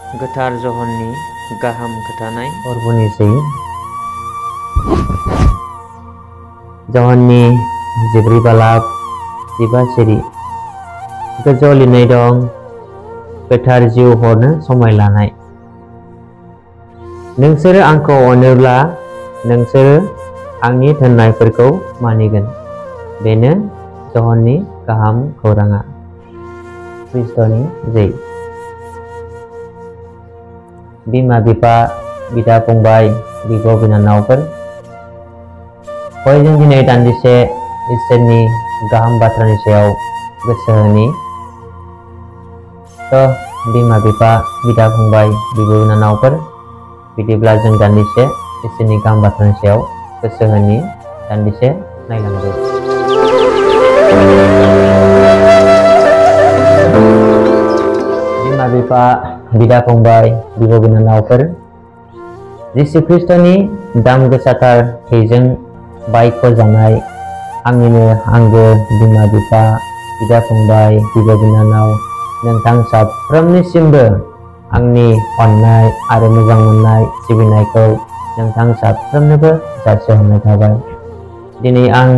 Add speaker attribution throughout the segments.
Speaker 1: गोथार जहननि गाहाम खोथानाय
Speaker 2: बुंनोसै जहननि 14 बालाब 15 सिरि गोजौआव लिरनाय दं गोथार जिउ हरनो समाय लानाय। नोंसोरो आंखौ अनोब्ला नोंसोरो आंनि थिननायफोरखौ मानिगोन। बेनो जहननि गाहाम खौराङा। ख्रिस्ट'नि जै। बिमा बिफा बिदा फंबाय बिब' बिनानावफोर बयजों दिनै दान्दिसे इसोरनि गाहाम बाथ्रानि सायाव गोसो होनि। बिमा बिफा बिदा फंबाय बिब' बिनानावफोर बिदिब्ला जों दान्दिसे इसोरनि गाहाम बाथ्रानि सायाव गोसो होनि दान्दिसे नायलांदो। बिमा बिफा बिदा फंबाय बिब' बिनानावफोर जिसु ख्रिस्ट'नि दाम गोसाथार थैजों बायख' जानाय आंनिनो आंगो बिमा बिफा बिदा फंबाय बिब' बिनानाव नोंथां साफ्रोमनिसिमबो आंनि अननाय आरो मोजां मोननाय सिबिनायखौ नोंथां साफ्रोमनोबो जासिहरनाय थाबाय। दिनै आं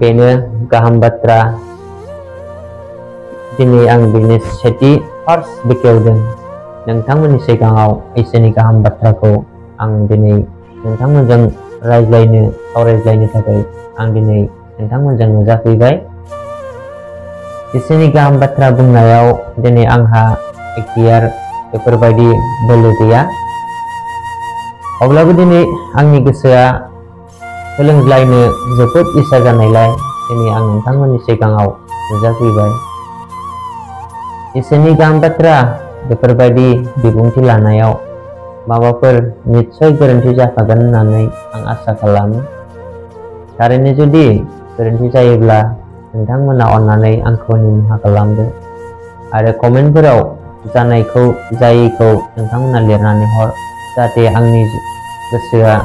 Speaker 2: बेनो गाहाम बाथ्रा दिनै आं बेनि सेथि फार्स्ट बेखेवदों नोंथांमोननि सिगाङाव इसोरनि गाहाम बाथ्राखौ आं दिनै नोंथांमोनजों रायज्लायनो सावरायज्लायनो थाखाय आं दिनै नोंथांमोनजों नुजाफैबाय। इसोरनि गाहाम बाथ्रा बुंनायाव दिनै आंहा एखियार बेफोरबायदि बोलो गैया। अब्लाबो दिनै आंनि गोसोआ सोलोंज्लायनो जोबोद इसा जानायलाय दिनै आं नोंथांमोननि सिगाङाव नुजाफैबाय। इसोरनि गाहाम बाथ्रा बेफोरबायदि बिबुंथि लानायाव माबाफोर निस्सय गोरोन्थि जाखागोन होननानै आं आसा खालामो। थारैनो जुदि गोरोन्थि जायोब्ला नोंथांमोना अननानै आंखौ निमाहा खालामदो आरो कमेन्टफोराव जानायखौ जायैखौ नोंथांमोना लिरनानै हर जाहाथे आंनि गोसोआ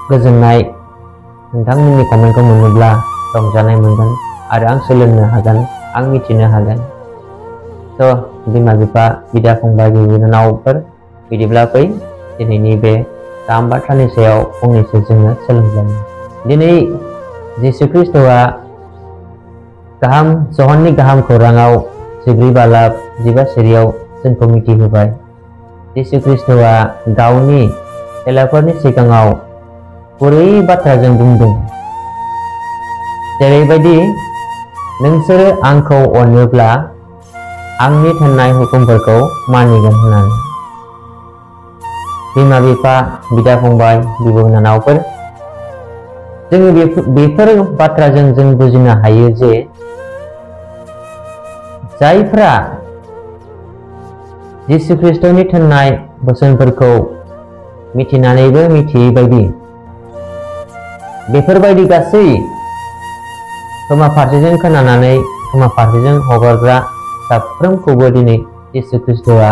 Speaker 2: गोजोननाय नोंथांमोननि कमेन्टखौ मोनोब्ला रंजानाय मोनगोन आरो आं सोलोंनो हागोन आं मिथिनो हागोन। बिमा बिफा बिदा फंबाय बिब' बिनानावफोर बिदिब्ला फै दिनैनि बे गाहाम बाथ्रानि सायाव फंनैसो जोङो सोलोंलायनो। दिनै जिसु ख्रिस्ट'आ गाहाम जहननि गाहाम खौराङाव 14 बालाब 15 सिरियाव जोंखौ मिथिहोबाय। जिसु ख्रिस्ट'आ गावनि चेलाफोरनि सिगाङाव गुरै बाथ्राजों बुंदों जेरैबायदि नोंसोरो आंखौ अनोब्ला आंनि थिननाय हुकुमफोरखौ मानिगोन होननानै। बिमा बिफा बिदा फंबाय बिब' बिनानावफोर जोङो बेफोर बाथ्राजों जों बुजिनो हायो जे जायफ्रा जिसु ख्रिस्ट'नि थिननाय बोसोनफोरखौ मिथिनानैबो मिथियै बायदि बेफोरबायदि गासै खोमा फारसेजों खोनानानै खोमा फारसेजों हगारग्रा साफ्रोमखौबो दिनै जिसु ख्रिस्ट'आ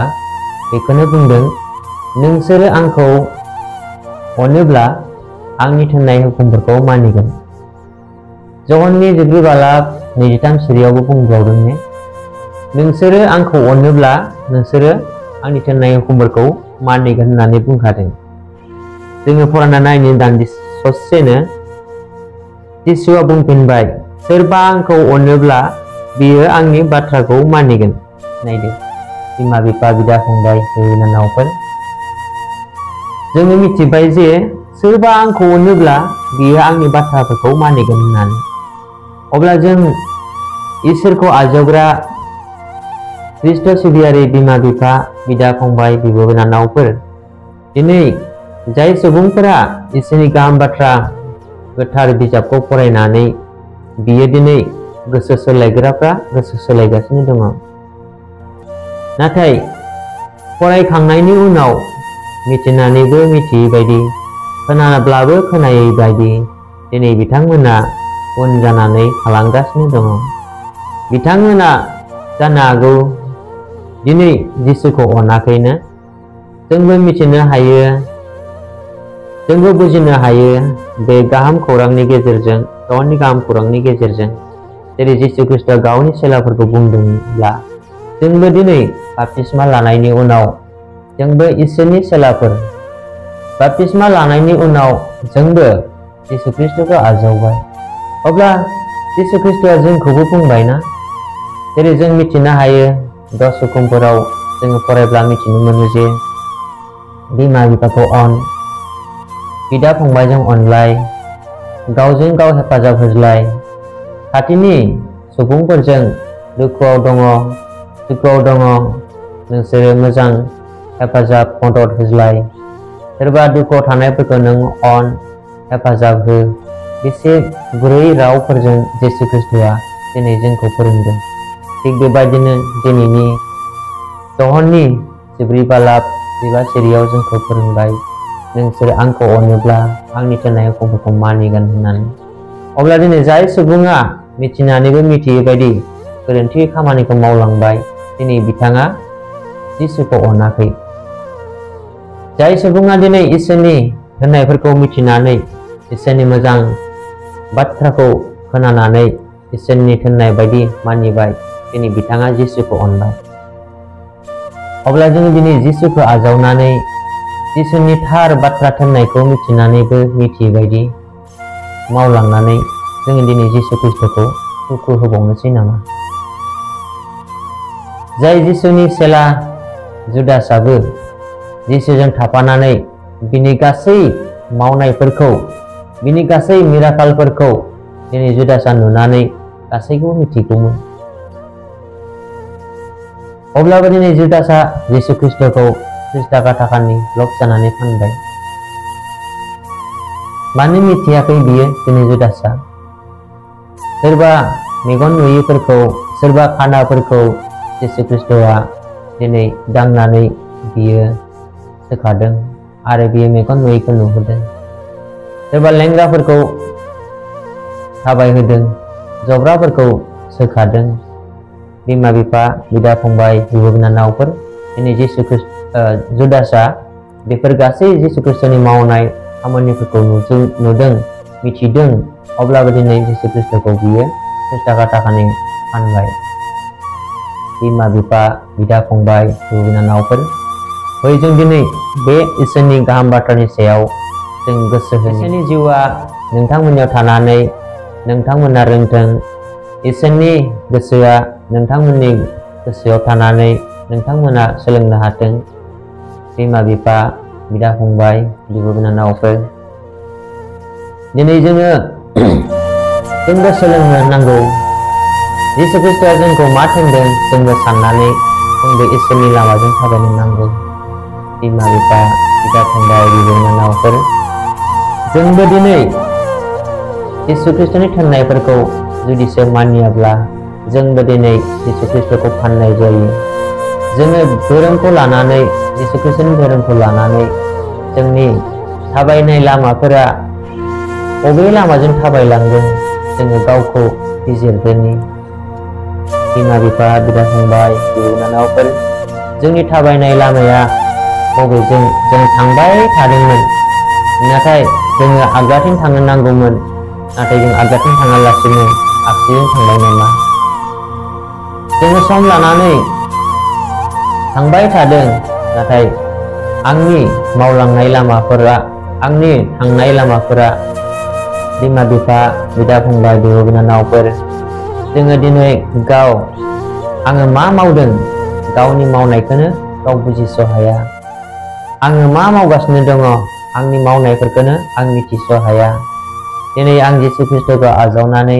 Speaker 2: बेखौनो बुंदों नोंसोरो आंखौ अनोब्ला आंनि थिननाय हुकुमफोरखौ मानिगोन। जहननि 14 बालाब 23 सिरियावबो बुंबावदों नोंसोरो आंखौ अनोब्ला नोंसोरो आंनि थिननाय हुकुमफोरखौ मानिगोन होननानै बुंखादों। जोङो फरायना नायनो दान्दिसे ससेनो जिसुआ बुंफिनबाय सोरबा आंखौ अनोब्ला बियो आंनि बाथ्राखौ मानिगोन। नायदो बिमा बिफा बिदा फंबाय बिनानावफोर जोङो मिथिबाय जे सोरबा आंखौ अनोब्ला बियो आंनि बाथ्राफोरखौ मानिगोन होननानै। अब्ला जों इसोरखौ आजावग्रा ख्रिस्ट' सिबियारि बिमा बिफा बिदा फंबाय बिब' बिनानावफोर दिनै जाय सुबुंफोरा इसोरनि गाहाम बाथ्रा गोथार बिजाबखौ फरायनानै बियो दिनै गोसो सोलायग्राफ्रा गोसो सोलायगासिनो दङ। नाथाय फरायखांनायनि उनाव मिथिनानैबो मिथियै बायदि खोनाब्लाबो खोनायै बायदि दिनै बिथांमोना उन जानानै थालांगासिनो दङ। बिथांमोना जानो हागौ दिनै जिसुखौ अनाखैनो। जोंबो मिथिनो हायो जोंबो बुजिनो हायो बे गाहाम खौरांनि गेजेरजों जहननि गाहाम खौरांनि गेजेरजों जेरै जिसु ख्रिस्ट'आ गावनि चेलाफोरखौ बुंदोंब्ला जोंबो दिनै बाप्तिस्मा लानायनि उनाव जोंबो इसोरनि सेलाफोर। बाप्तिस्मा लानायनि उनाव जोंबो जिसु ख्रीष्टखौ आजावबाय। अब्ला जिसु ख्रीष्टआ जोंखौबो बुंबायना, जेरै जों मिथिनो हायो 10 हुकुमफोराव जोङो फरायब्ला मिथिनो मोनो जे बिमा बिफाखौ अन, बिदा फंबायजों अनलाय, गावजों गाव हेफाजाब होज्लाय, खाथिनि सुबुंफोरजों दुखुआव दङ सुखुआव दङ नोंसोरो मोजां हेफाजाब मदद होज्लाय, सोरबा दुखुआव थानायफोरखौ नों अन, हेफाजाब हो। बेसे गुरै रावफोरजों जिसु ख्रीष्टआ दिनै जोंखौ फोरोंदों। थिग बेबायदिनो दिनैनि जहननि 14:15 सिरियाव जोंखौ फोरोंबाय, नोंसोर आंखौ अनोब्ला आंनि थिननाय हुकुमफोरखौ मानिगोन होननानै। अब्ला दिनै जाय सुबुङा मिथिनानैबो मिथियै बायदि गोरोन्थि खामानिखौ मावलांबाय, दिनै बिथाङा जिसुखौ अनाखै। जाय सुबुङा दिनै इसोरनि होननायफोरखौ मिथिनानै इसोरनि मोजां बाथ्राखौ खोनानानै इसोरनि थिननाय बायदि मानिबाय, दिनै बिथाङा जिसुखौ अनबाय। अब्ला जों दिनै जिसुखौ आजावनानै जिसुनि थार बाथ्रा थिननायखौ मिथिनानैबो मिथियै बायदि मावलांनानै जों दिनै जिसु ख्रीष्टखौ दुखु होबावनोसै नामा? जाय जिसुनि सेला जुदासाबो जिसुजों थाफानानै बिनि गासै मावनायफोरखौ, बिनि गासै मिराकालफोरखौ दिनै जुदासा नुनानै गासैखौबो मिथिगौमोन। अब्लाबो दिनै जुदासा जिसु ख्रीष्टखौ 30 थाखानि लक जानानै फानबाय। मानो मिथियाखै बियो दिनै जुदासा? सोरबा मेगन नुयैफोरखौ, सोरबा खानाफोरखौ जिसु ख्रीष्टआ दिनै दांनानै बियो सोखादों आरो बियो मेगन नुयैखौ नुहोदों। सोरबा लेंग्राफोरखौ थाबायहोदों, जब्राफोरखौ सोखादों। बिमा बिफा, बिदा फंबाय, बिब' बिनानावफोर, दिनै जुदासा बेफोर गासै जिसु ख्रीष्टनि मावनाय खामानिफोरखौ नुदों, मिथिदों। अब्लाबो दिनै जिसु ख्रीष्टखौ बियो 30 थाखानि फानबाय। बिमा बिफा, बिदा फंबाय, बिब' बिनानावफोर, जों दिनै बे इसोरनि गाहाम बाथ्रानि सायाव जों गोसो होनो। इसोरनि जिउआ नोंथांमोननियाव थानानै नोंथांमोना रोंथों, इसोरनि गोसोआ नोंथांमोननि गोसोआव थानानै नोंथांमोना सोलोंनो हाथों। बिमा बिफा, बिदा फंबाय, बिब' बिनानावफोर, दिनै जोंबो सोलोंनो नांगौ। जिसु ख्रीष्टआ जोंखौ मा थिनदों जोंबो साननानै जोंबो इसोरनि लामाजों थाबायनो नांगौ। बिमा बिफा, बिदा फंबाय, बिब' बिनानावफोर, जोंबो दिनै जिसु ख्रीष्टनि थिननायफोरखौ जुदिसो मानियाब्ला जोंबो दिनै जिसु ख्रीष्टखौ फाननाय जायो। जोङो धोरोमखौ लानानै, जिसु ख्रीष्टनि धोरोमखौ लानानै जोंनि थाबायनाय लामाफोरा बबे लामाजों थाबायलांगोन जोङो गावखौ बिजिरदोनि। बिमा बिफा, बिदा फंबाय, बिब' बिनानावफोर, जोंनि थाबायनाय लामाया बबेजों जों थांबाय थादोंमोन, नाथाय जोङो आगदाथिं थांनो नांगौमोन, नाथाय जों आगदाथिं थाङालासिनो आगसिजों थांबाय नामा? जोङो सम लानानै थांबाय थादों, नाथाय आंनि मावलांनाय लामाफोरा, आंनि थांनाय लामाफोरा, बिमा बिफा, बिदा फंबाय, बिब' बिनानावफोर, जोङो दिनै आङो मा मावदों, गावनि मावनायखौनो गाव बुजिस' हाया। आङो मा मावगासिनो दङ, आंनि मावनायफोरखौनो आं मिथिस' हाया। दिनै आं जिसु ख्रीष्टखौ आजावनानै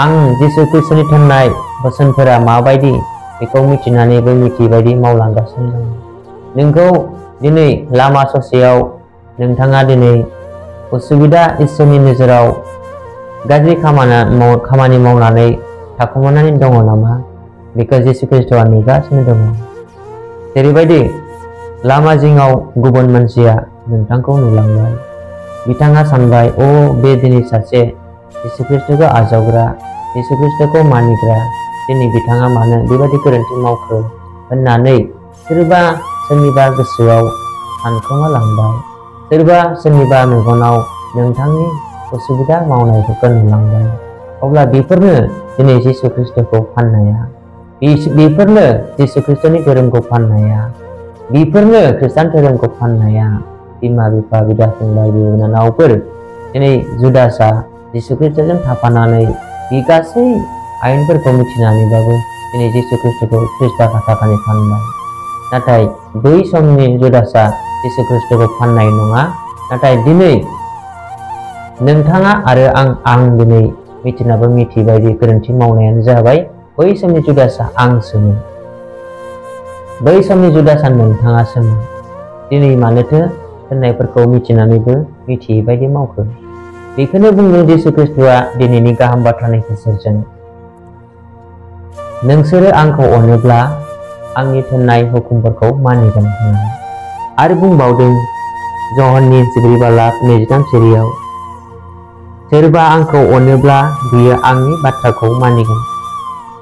Speaker 2: आं जिसु ख्रीष्टनि थिननाय बोसोनफोरा माबायदि बेखौ मिथिनानैबो मिथियै बायदि मावलांगासिनो दङ। नोंखौ दिनै लामा ससेयाव नोंथाङा दिनै उसुबिदा इसोरनि नोजोराव गाज्रि खामानि मावनानै थाखुमानानै दङ नामा? बेखौ जिसु ख्रीष्टआ नेगासिनो दङ। जेरैबायदि लामा जिङाव गुबुन मानसिया नोंथांखौ नुलांबाय, बिथाङा सानबाय, बे दिनै सासे जिसु ख्रीष्टखौ आजावग्रा, जिसु ख्रीष्टखौ मानिग्रा, दिनै बिथाङा मानो बेबायदि गोरोन्थि मावखो होननानै सोरनिबा गोसोआव सानखोमा लांबाय। सोरबा सोरनिबा मेगनाव नोंथांनि उसुबिदा मावनायफोरखौ नुलांबाय। अब्ला बेफोरनो दिनै जिसु ख्रीष्टखौ फाननाया, बेफोरनो जिसु खृष्टनि धोरोमखौ फाननाया, बेफोरनो खृष्टान धोरोमखौ फाननाया बिमा बिफा बिदा फंबाय बिब' बिनानावफोर दिनै जुदासआ जिसु खृष्टजों थाफानानै बे गासै आयेनफोरखौ मिथिनानैबाबो दिनै जिसु खृष्टखौ खृष्टा थाखानि फानबाय। नाथाय बै समनि जुदासआ जिसु खृष्टखौ फाननाय नङा। नाथाय दिनै नोंथाङा आरो आं दिनै मिथिनाबो मिथिबाय दि गोरोन्थि मावनायानो जाबाय बै समनि जुदासआ आंसोमोन। बै समनि जुदासआ नोंथाङासोमोन। दिनै मानोथो होननायफोरखौ मिथिनानैबो मिथियै बायदि मावखो? बेखौनो बुंदों जिसु खृष्टआ दिनैनि गाहाम बाथ्रानि गेजेरजों, नोंसोरो आंखौ अनोब्ला आंनि थिननाय हुकुमफोरखौ मानिगोन होननानै। आरो बुंबावदों जहननि 14:23 सिरियाव, सोरबा आंखौ अनोब्ला बियो आंनि बाथ्राखौ मानिगोन।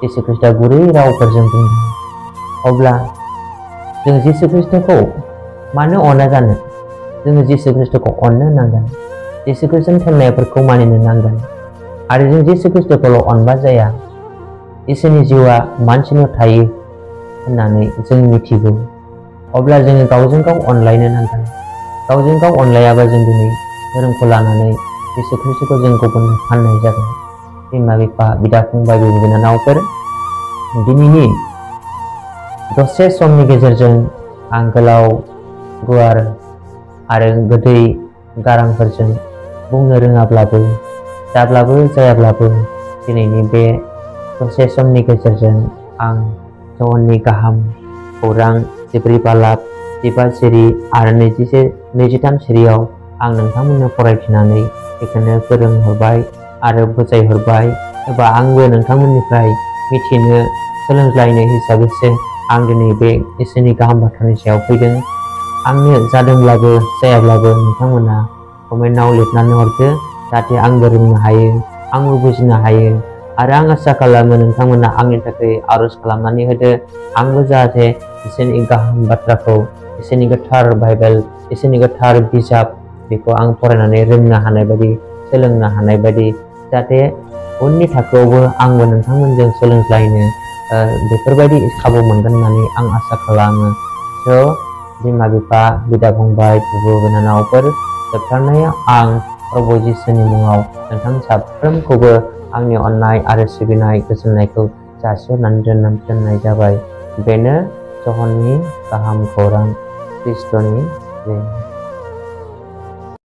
Speaker 2: जिसु खृष्टआ गुरै रावफोरजों बुंदों। अब्ला जों जिसु खृष्टखौ मानो अना जानो? जोङो जिसु खृष्टखौ अननो नांगोन। जिसु खृष्टनि थिननायफोरखौ मानिनो नांगोन। आरो जों जिसु खृष्टखौल' अनबा जाया, इसोरनि जिउआ मानसिनाव थायो होननानै जों मिथिगौ। अब्ला जोङो गावजों गाव अनलायनो नांगोन। गावजों गाव अनलायाबा जों दिनै धोरोमखौ लानानै जिसु खृष्टखौ जों गुबुननो फाननाय जागोन। बिमा बिफा बिदा फंबाय बिब' बिनानावफोर, दिनैनि दसे समनि गेजेरजों आं गोलाव गुवार आरो गोदै गारांफोरजों बुंनो रोङाब्लाबो जायाब्लाबो दिनैनि बे दसे समनि गेजेरजों आं जहननि गाहाम खौरां 14:15 सिरि आरो 23 सिरियाव आं नोंथांमोननो फरायफिननानै बेखौनो फोरोंहरबाय आरो बुजायहरबाय, एबा आंबो नोंथांमोननिफ्राय मिथिनो सोलोंलायनो हिसाबैसो आं दिनै बे इसोरनि गाहाम बाथ्रानि सायाव फैदों। आंनो जादोंब्लाबो जायाब्लाबो नोंथांमोना कमेन्टआव लिरनानै हरदो, जाहाथे आंबो रोंनो हायो, आंबो बुजिनो हायो। आरो आं आसा खालामो नोंथांमोना आंनि थाखाय आरज खालामनानै होदो, आंबो जाहाथे इसोरनि गाहाम बाथ्राखौ, इसोरनि गोथार बाइबेल, इसोरनि गोथार बिजाब बेखौ आं फरायनानै रोंनो हानाय बायदि, सोलोंनो हानाय बायदि, जाहाथे उननि थाखोआवबो आंबो नोंथांमोनजों सोलोंज्लायनो बेफोरबायदि खाबु मोनगोन होननानै आं आसा खालामो। बिमा बिफा बिदा फंबाय बिब' बिनानावफोर, जोबथारनायाव आं प्रभु जिसुनि मुङाव नोंथां साफ्रोमखौबो आंनि अननाय आरो सिबिनाय गोजोननायखौ जासिहरनानै दोननाय जाबाय। बेनो जहननि गाहाम खौरां, ख्रिस्ट'नि